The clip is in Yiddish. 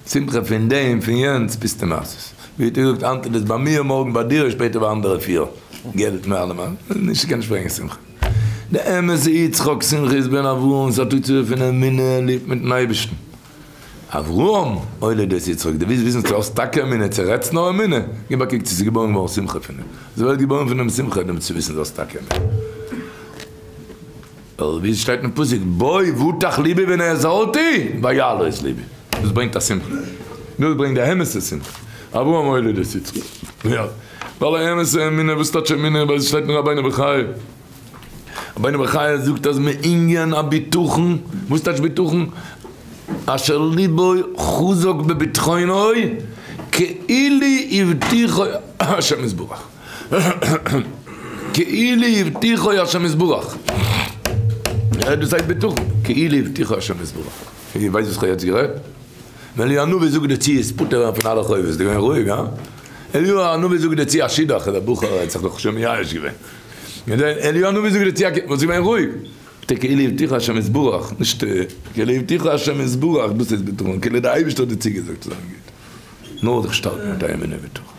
שמחה פון דעם פון יענץ פוסטע מעשות. ווי האט איר געזאגט היינט איז עס ביי מיר מארגן ביי דיר און שפעטער ביי אנדערע פיר געלט מער אלעמאל נישט קען נישט ברענגען שמחה. די אמת'ע יצחק שמחה איז בן אברהם ס'איז א תוצאה פון אמונה לעבט מיטן אייבערשטן. אברהם הוליד את יצחק דו ווילסט וויסן צו האסט טאקע אמונה צו רעדסט נאר אמונה גיב א קוק צו ס'איז געבוירן געווארן שמחה פון דעם. ס'ווערט געבוירן פון דעם שמחה דעמאלטס צו וויסן דו האסט טאקע אמונה. ווייל ווי עס שטייט אין פסוק בו בטח לבי ונעזרתי ויעל את לבי, דאס ברענגט א שמחה, דאס ברענגט די אמת'ע שמחה, אברהם הוליד את יצחק, יא, ווייל א אמת'ע אמונה, וואס טייטש אמונה, ווייל עס שטייט אין רבינו בחיי, רבינו בחיי זאגט אז מענין הבטחון, וואס טייטש בטחון? אשר ליבו חזק בבטחונו כאילו הבטיחו השם יתברך. כאילו הבטיחו השם יתברך. דאס הייסט בטחון. כאילו הבטיחו השם יתברך. איר ווייסט וואס כ'האב יעצט גערעדט? ווען אליהו הנביא זאגט דיר צו איז פטור ווערן פון אלע חובות, איז געווען רואיג, הא? אליהו הנביא זאגט דיר צו א שידוך, דער בחור האט זיך דאך שוין מייאש געווען. אליהו הנביא זאגט דיר צו א קינד, וואלסט געווען רואיג? ביטע כאילו הבטיחו השם יתברך, נישט כאילו הבטיחו השם יתברך, דאס איז בטחון, כאילו דער אייבערשטער האט דיר צוגעזאגט צו זיין גוט. נאר זיך שטארקן מיט א אמונה ובטחון.